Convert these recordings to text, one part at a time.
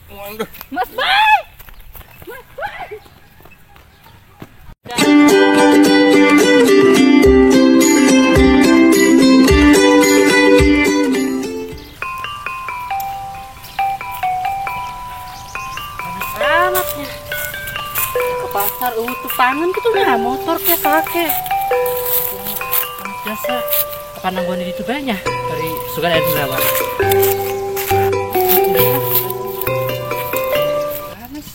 Mas Bay. Mas Bay. Amatnya ke pasar tupangan gitu nah motor ke kakek biasa apa nangguan itu banyak dari suka ada lewat panas.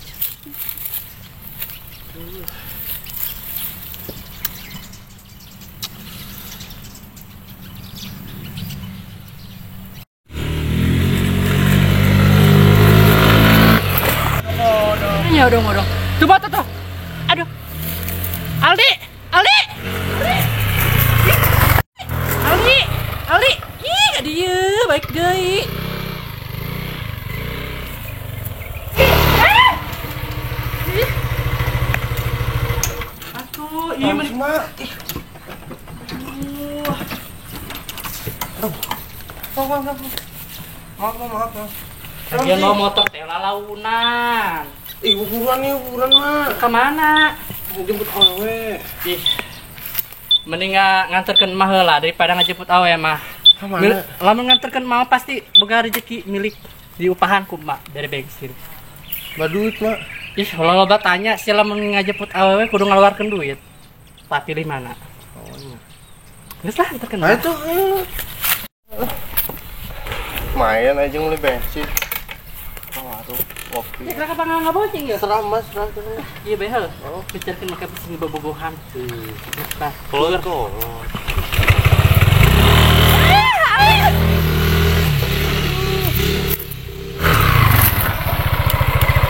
Ya udah udah. Coba tuh. Aduh. Aldi, Aldi. Aldi. Aldi. Ih, gak dia, baik deui. Atuh, ieu mah. Aduh. Maaf, maaf, maaf. Dia mau motor teh lalaunan. Ih, ukuran nih, ukuran mah. Kemana? Mau jemput awe. Ih, mending nganterkeun mah heula daripada ngajemput awe mah. Kemana? Lamun nganterkeun mah pasti boga rezeki milik diupahan ku mak dari bensin. Ba duit mah. Ih, loba tanya si lamun ngajemput awe kudu ngaluarkeun duit. Pak pilih mana? Oh iya. Geus lah anterkeun. Nah, itu. Lumayan aja beli bensin. Waduh, kopi. Ya, kenapa nggak bonceng ya? Serah mas, serah terus. Iya behel. Oh, bicarkan pakai mesin bobogohan. Nah, keluar kok.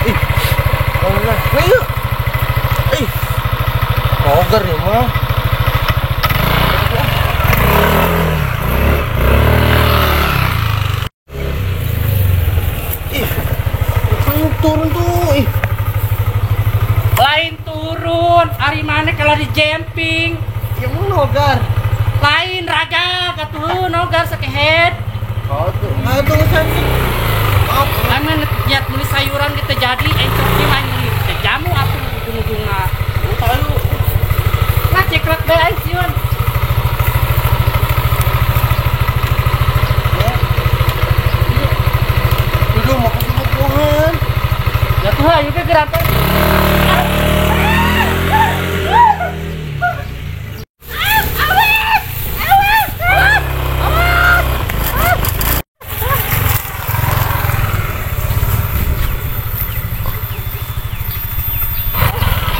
Ih, mana? Ayo. Ih, moger ya mah. Turun tuh, ih. Lain turun, ari mana kalau di jumping? Ya mau nogar. Lain raga, katuh nogar sakehead. Oh tuh, nah tuh cantik. Maaf. Lamun niat beli sayuran kita jadi encok di main beli jamu atuh ujung-ujungna. Oh tahu. Nah ceklek bae aing sieun. Duduk mau kebutuhan. Ya tuh, ayo ke gerantan.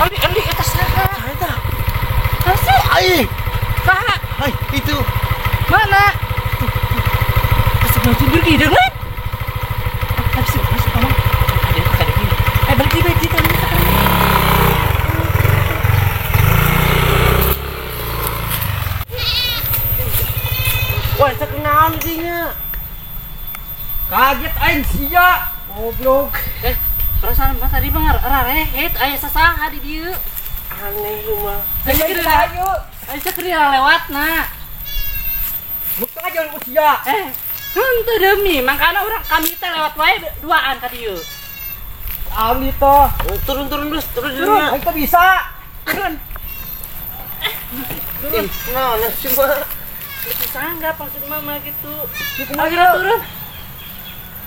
Aldi, Aldi, eta saha? Eta. Saha? Ai. Saha? Hai, itu. Mana? Astagfirullahaladzim, hideung lain. Tapi sih, masuk tolong. Balik kan. Wah, itu kenaon dinya. Kaget aing sia. Goblok. Perasaan mah tadi mah rarehet aya sasaha di dieu. Aneh mah. Ayo keur lewatna. Buka aja ku sia. Henteu demi, mangkana urang kami teh lewat wae duaan ka dieu. Ambil toh. Turun turun terus turun. Turun. Itu bisa. Turun. Turun. Nah, nah cuma bisa enggak maksud mama gitu. Ayo turun.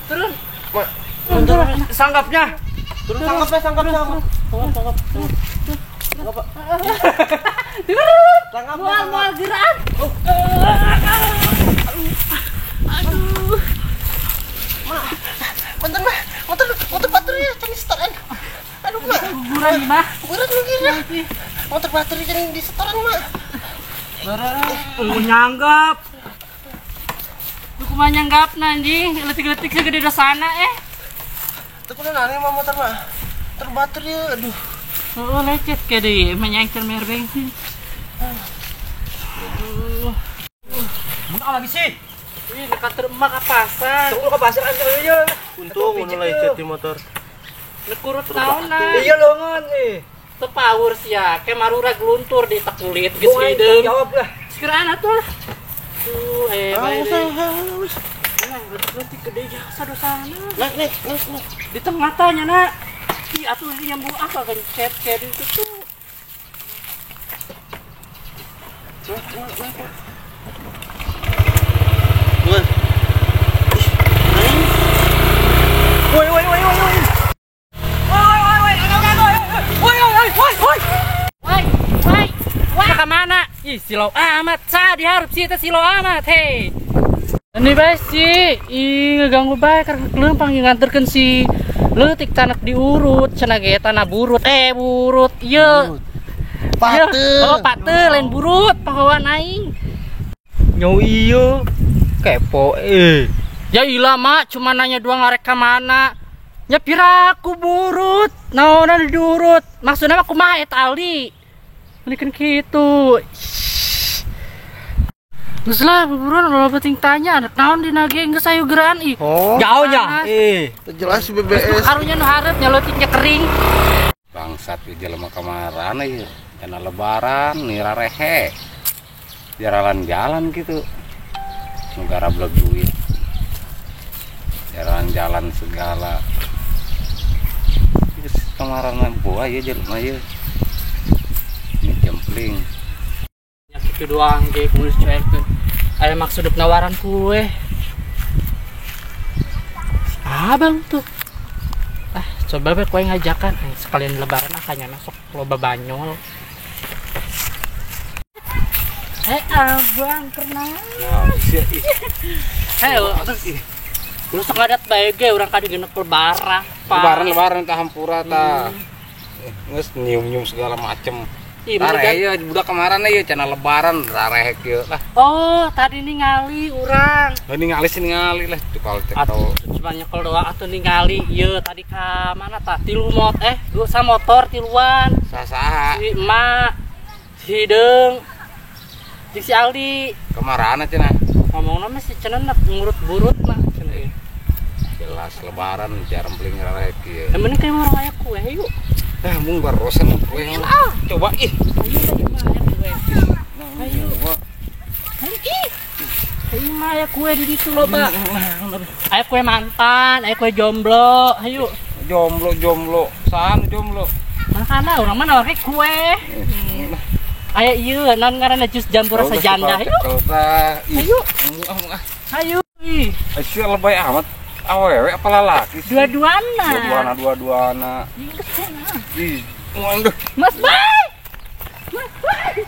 Turun. Ma, turun, turun. Sanggapnya. Turun sanggapnya, sanggap, sanggap. Sanggap, sanggap. Turun. Sanggap. Mual, mual gerak. Aduh. Ma. Bentar, Ma. Motor baterai can di setoran. Aduh, Mak. Guguran, Mah. Guguran gila. Motor baterai can di setoran, Mak. Barang nyanggap. Lu kumaha nyanggapna anjing, letik-letik segede dosana Teu kudu nani mah motor mah. Motor baterai aduh. Heeh, lecet ke deui, menyangkir mer bensin. Aduh. Mun lagi sih. Ih, dekat emak ke pasar. Tunggu ke pasar antar ieu. Untung ngono lecet di motor. Lekurut naonna. Iya longan eh. Teu power sia, ke marura geluntur di tekulit geus hideung. Jawab lah. Sekiraan atuh lah. Tuh, bae. Ah, Letik gede jasa dosana. Naik, naik, naik, naik. Di tengah tanya nak. Ih atuh nyambung apa kan chat-chat itu tuh. Woi. Woi woi woi woi woi. Woi woi woi, woi woi woi woi. Woi woi. Woi ka mana? Ih silau amat, sa diharap sih teh silau amat, hei. Ini bae sih, ih ngeganggu bae karena kelempang nganterkeun si leutik tanak diurut, cenah ge tanah burut, burut, ieu. Pate. Oh, pate lain burut, pahawan aing. Nyo ieu kepo eh. Ya ilah mak, cuma nanya doang arek ka mana. Nya piraku burut, naonan diurut. Maksudna mah kumaha eta Ali? Mendingan kitu. Geus lah buruan loba penting tanya anak naon dina ge geus ayo geuraan ih. Oh, jauhnya ih. Jelas BBS. Karunya nu hareup nya leutiknya kering. Bangsat ieu jelema kamarana ieu. Dina lebaran nirarehe. Jalan-jalan gitu. Negara blog duit. Jalan-jalan segala. Geus kamarana buah ieu jelema ieu. Ini jempling. Ya kitu doang ge kudu cuekeun. Aya maksud nawaran kue. Abang tuh. Ah, coba be kue ngajakan sekalian lebaran akanya masuk loba banyol. Abang pernah. Lu sok ngadat bae ge urang kadi genep lebaran. Lebaran tah hampura tah. Geus nyium-nyium segala macem. Rare ieu budak kemarin ieu cenah lebaran rarehek ieu lah. Oh, tadi ningali urang. Lah ningali sih ningali lah cekal cekel. Cuma nyekel doang atuh ningali ieu tadi ka mana tah? Tilu mot dua sa motor tiluan. Saha? Si emak, si Hideung, jeung si Aldi. Kamarana cenah? Ngomongna mah si cenah ngurut burut mah cenah ieu. Jelas lebaran jarempling rarehek ieu. Yang penting kayak orang aya kue yuk. Ah, mung barosan kue. Coba ih. Ayo. Ayo. Ayo mah aya kue di ditu loba. Aya kue mantan, aya kue jomblo. Ayo. Jomblo jomblo, saha jomblo? Makana urang mah nawarke kue. Aya ieu naon ngaranna jus jambu rasa janda. Ayo. Ayo. Ayo. Ih. Sia lebay amat. Awewe apa lalaki sih? Dua-duana. Dua-duana, dua-duana. Ih, waduh. Mas Bay. Mas Bay.